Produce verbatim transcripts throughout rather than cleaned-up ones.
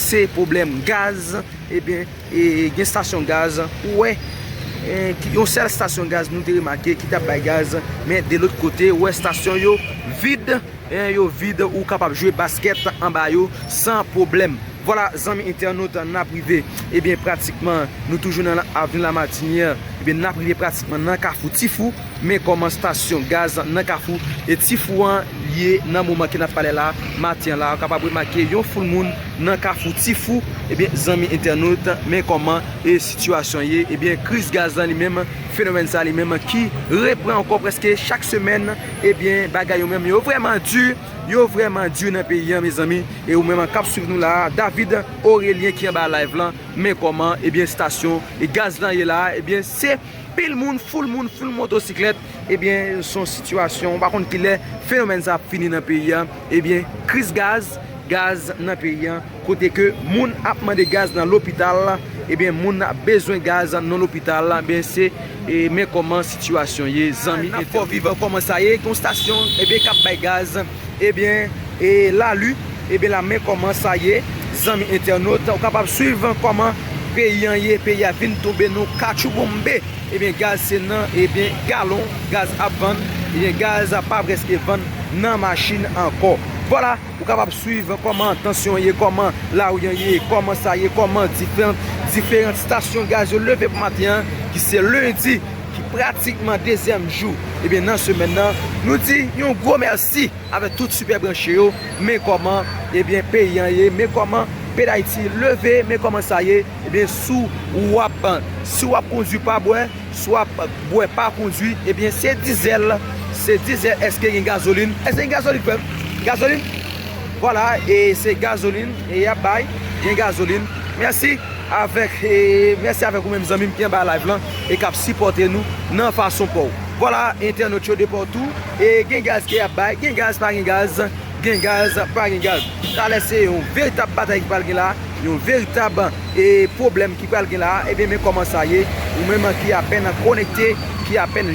se pwoblèm gaz, ebyen, e, gen estasyon gaz, ou wè, e, ki, yon sèl estasyon gaz nou te remake ki t ap bay gaz, men de lòt kote, ou wè estasyon yo vid, e, yo vid, ou kapab jwe baskèt anba yo san pwoblèm. Vwala, zanmi entènot, n ap rive, ebyen, pratikman, nou toujou nan la, avni Lamatini, ebyen, n ap rive pratikman nan Kafou Tifou, men kòman estasyon gaz nan Kafou e Tifou an ye nan moman ke n ap pale la, maten an la, ou kapab remake yon foul moun nan Kafou Tifou, ebyen, zanmi entènot, men kòman e sitiyasyon ye, ebyen, kriz gaz lan li menm, fenomèn sa li menm ki repran ankò prèske chak semèn, ebyen, bagay yo menm yo vrèman di, yo vrèman di nan peyi an, mezanmi, e ou menm k ap swiv nou la, David Aurelien ki anba live lan, men kòman, ebyen, estasyon e gaz lan ye la, ebyen, se pil moun, foul moun, foul motosiklèt, ebyen, se yon sitiyasyon, ou pa konn kilè fenomèn sa ap fini nan peyi an, ebyen, kriz gaz, gaz nan peyi an, kote ke moun ap mande gaz nan lopital, ebyen, moun ap bezwen gaz nan lopital, ebyen, se, e, men kòman sitiyasyon ye, zanmi entènot. N ap fè w viv kòman sa ye, gen yon estasyon, ebyen, k ap bay gaz, ebyen, e, Lali, ebyen, la, men kòman sa ye, zanmi entènot, ou kapab swiv kòman peyi an ye, peyi a vin tonbe nan katchouboumbe, ebyen, gaz se nan, ebyen, galon, gaz ap vann, ebyen, gaz pa prèske vann nan machin ankò. Vwala, ou kapab swiv kòman tansyon an ye, kòman lari an ye, kòman sa ye, kòman diferan, diferan estasyon gaz yo leve pou maten an, ki se lendi, ki pratikman dezyèm jou, ebyen, nan semèn nan, nou di yon gwo mèsi avèk tout sipè branche yo, men kòman, ebyen, peyi an ye, men kòman peyi Dayiti leve, men kòman sa ye, ebyen, si w ap, si w ap kondui pa bwè, si w ap bwè pa kondui, ebyen, se dizèl, se dizèl, èske gen gazolin? Èske gen gazolin, frè m? Gazolin? Vwala, e se gazolin, e y ap bay, gen gazolin. Mèsi avèk, e mèsi avèk ou menm zanmi m ki anba live lan, e k ap sipòte nou nan fason pa w. Vwala, entènot yo de patou, e gen gaz ke y ap bay, gen gaz, pa gen gaz, gen gaz, pa gen gaz. Talè se yon veritab batay ki pral gen la, yon veritab, e, pwoblèm ki pral gen la, ebyen, men kòman sa ye, ou menm ki apèn konekte, ki apèn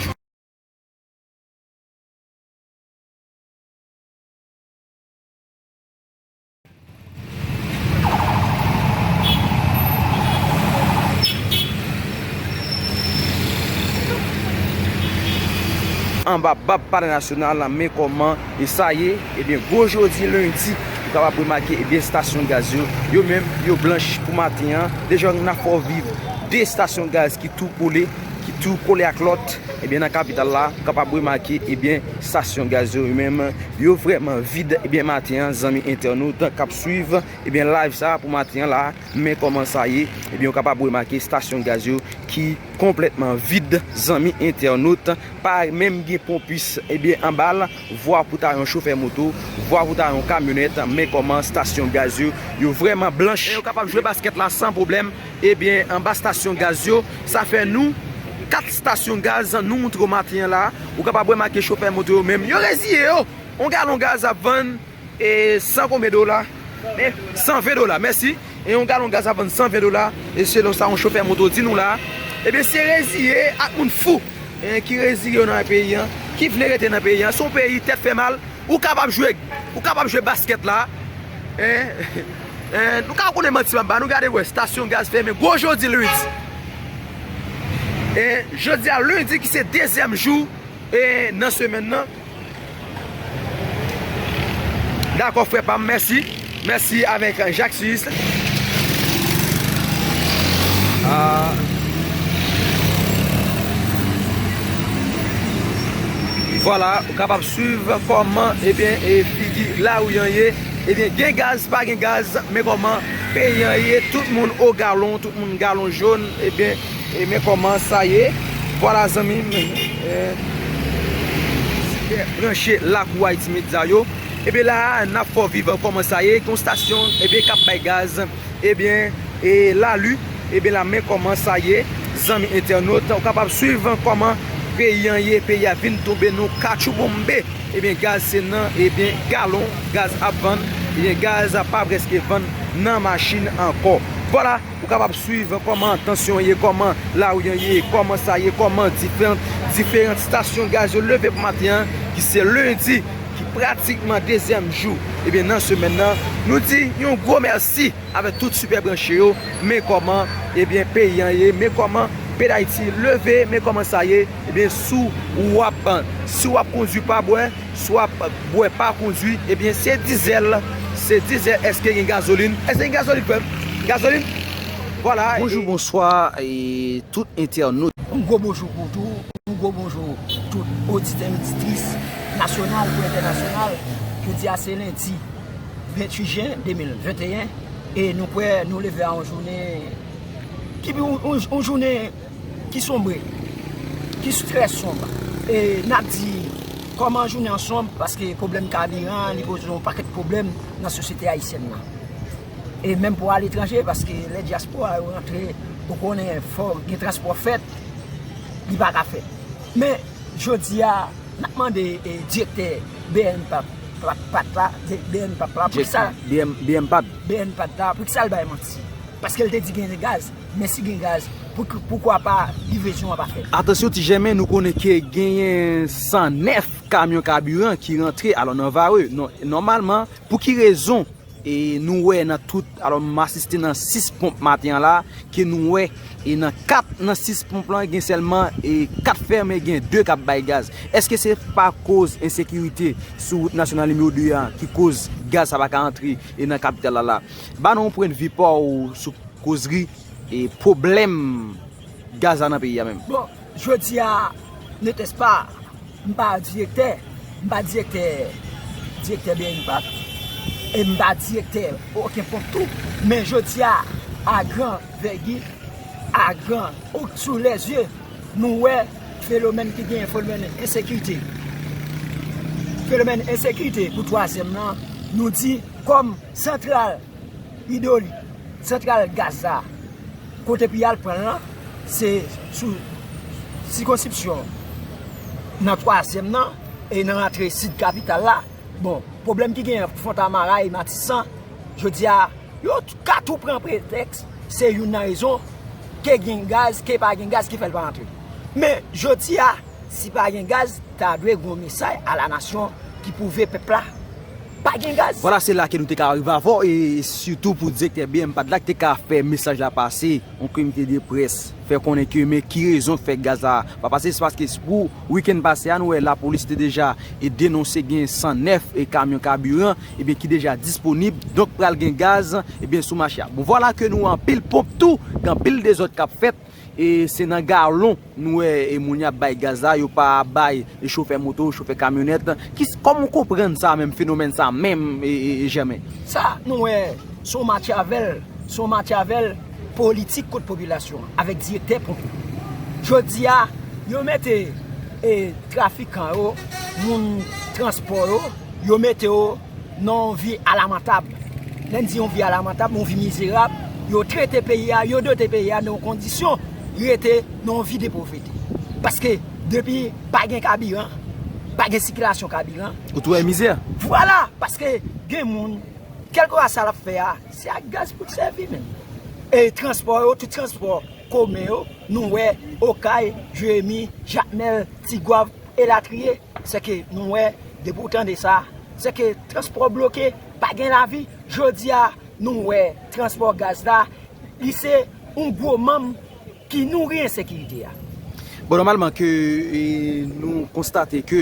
anba bab Palè Nasyonal, men kòman e sa ye, ebyen, gwo jodi lendi, ou kapab remake, ebyen, estasyon gaz yo, yo menm, yo blanch pou maten an. Deja, n ap fè w viv de estasyon gaz ki tou kole, ki tou kole ak lòt, ebyen, nan kapital la, ou kapab remake, ebyen, estasyon gaz yo, yo menm, yo vrèman vid, ebyen, maten an, zanmi entènot k ap swiv, ebyen, live sa pou maten an la, men kòman sa ye, ebyen, ou kapab remake estasyon gaz yo ki konplètman vid, zanmi entènot, pa menm gen ponpis, ebyen, anba l, vwa pou ta yon chofè moto, vwa pou ta yon kamyonèt, men kòman estasyon gaz yo, yo vrèman blanch. E yo kapab jwe baskèt la san pwoblèm, ebyen, anba estasyon gaz yo, sa fè nou kat estasyon gaz nou moutre w maten an la, ou kapab remake chofè moto yo menm, yo reziye yo, yon galon gaz ap vann, e san konbyen dola? E san ven dola, mèsi. E yon galon gaz ap vann san ven dola, e selon sa yon chofè moto di nou la, ebyen, se reziye ak moun fou, e ki reziye yo nan peyi an, ki vle rete nan peyi an. Se yon peyi tèt fè mal, ou kapab jwe, ou kapab jwe baskèt la, e, e, nou ka konnen manti m ap ba nou, gade wè, estasyon gaz fèmen, gwo jodi lendi. E jodi a lendi ki se dezyèm jou, e nan semèn nan. Dakò, frè pa m, mèsi. Mèsi avèk Jacques Sus. Ah. Vwala, ou kapab swiv kòman, ebyen, e figi lari an ye. Ebyen, gen gaz, pa gen gaz, men kòman peyi an ye, tout moun o galon, tout moun galon jòn, ebyen, e men kòman sa ye. Vwala, zanmi m, e, sipè branche Lakou Haiti Media yo. Ebyen, la a, n ap fè w viv kòman sa ye, gen yon estasyon, ebyen, k ap bay gaz, ebyen, e Lali, ebyen, la, men kòman sa ye, zanmi entènot, ou kapab swiv kòman peyi an ye, peyi a vin tonbe nan katchouboumbe. Ebyen, gaz se nan, ebyen, galon, gaz ap vann, ebyen, gaz pa prèske vann nan machin ankò. Vwala, ou kapab swiv kòman tansyon an ye, kòman lari an ye, kòman sa ye, kòman diferan, diferan estasyon gaz yo leve pou maten an, ki se lendi, ki Pratikman dezyèm jou, ebyen, nan semèn nan, nou di yon gwo mèsi avèk tout sipè branche yo. Men kòman, ebyen, peyi an ye, men kòman peyi Dayiti leve, men kòman sa ye, ebyen, si w ap, si w ap kondui pa bwè, si w ap bwè pa kondui, ebyen, se dizèl, se dizèl, èske gen gazolin, èske gen gazolin, frè m? Gazolin? Vwala. Bonjou, bonswa, e tout entènot. Yon gwo bonjou pou tou, yon gwo bonjou tout oditè, oditris, nasyonal kou entènasyonal. Jodi a se lendi venntuit jen de mil venteyen, e nou kwè nou leve a yon jounen ki, yon, yon, yon jounen ki sonbre, ki trè sonb. E n ap di, kòman jounen an sonb? Paske pwoblèm kabiran, li poze yon pakèt pwoblèm nan sosyete ayisyèn nan. E menm pou aletranje, paske lè dyaspora yo rantre, ou konnen, fò gen transpò fèt, li pa ka fèt. Men, jodi a, n ap mande, e, direktè B N P A P, P A P la, de-, B N P A P la, pou ki sa, B M, B M P A P. B N P A P la, pou ki sa l bay manti? Paske l te di gen gaz, men si gen gaz, pou, poukwa pa livrezon an pa fèt? Atansyon, ti jèmen, nou konnen ke genyen san nèf kamyon kabiran ki rantre, alò, nan Vare. Non, nòmalman, pou ki rezon, e nou wè nan tout, alò, m asiste nan sis ponp maten an la, ke nou wè, e nan kat nan sis ponp lan, gen sèlman, e kat fèmen, gen de k ap bay gaz. Èske se pa koz ensekirite sou wout nasyonal nimewo de a ki koz gaz sa pa ka antre, e nan kapital la la? Ba nou yon pwennvi pa w sou kozri, e pwoblèm gaz la nan peyi a menm. Bon, jodi a, netèspa, m pa direktè, m pa direktè, direktè B N P A P, e m pa direktè okenn ponp tou, men jodi a, a gran vègi, a gran, ou sou lèzye, nou wè fenomèn ki genyen, fenomèn ensekirite. Fenomèn ensekirite pou twazyèm nan, nou di kòm santral idwolik, santral gaz la, kote pou y al pran l lan, se sou sikonskripsyon nan twazyèm nan, e nan rantre sid kapital la. Bon, pwoblèm ki genyen Fontamara e Matisan, jodi a, yo t-, ka tou pran pretèks, se youn nan rezon, ke gen gaz, ke pa gen gaz, ki fè l pa rantre. Men, jodi a, si pa gen gaz, ta dwe gen yon mesaj a la nasyon ki pwouve pèp la pa gen gaz. Vwala, se la ke nou te ka rive avè w, e sitou pou direktè B M P A P la ki te ka fè mesaj la pase, yon komite de près, fè konnen ke men ki rezon k fè gaz la pa pase, se paske pou wikenn pase a, nou wè lapolis te deja e denonse gen san nèf e kamyon kabiran, ebyen, ki deja disponib, donk pral gen gaz, ebyen, sou mache a. Bon, vwala ke nou wè anpil ponp tou, gen anpil dezòd k ap fèt, e se nan galon nou wè, e moun y ap bay gaz la, yo pa bay chofè moto, chofè kamyonèt. Ki, kòman w konprann sa menm, fenomèn sa menm, e, e, e Jèmen? Sa, nou wè, se yon match avèl, se yon match avèl politik kont popilasyon an, avèk direktè ponp yo. Jodi a, yo mete, e, trafikan yo, moun transpò yo, yo mete yo nan yon vi alamantab. Lè n di yon vi alamantab, yon vi mizerab, yo trete peyi a, yo dote peyi a nan yon kondisyon rete nan yon vi de povrete. Paske depi pa gen kabiran, pa gen sikilasyon kabiran. Ou tou wè mizè? Vwala, paske gen moun, kèlkeswa sa l ap fè a, se ak gaz pou l sèvi menm. E transpò yo, tout transpò komen yo, nou wè Okay, Jeremi, Jakmèl, Tigwav, elatriye, se ke nou wè, depi w tande sa, se ke transpò bloke, pa gen lavi. Jodi a, nou wè transpò gaz la, li se yon gwo manm ki nouri ensekirite a. Bon, nòmalman ke, e, nou konstate ke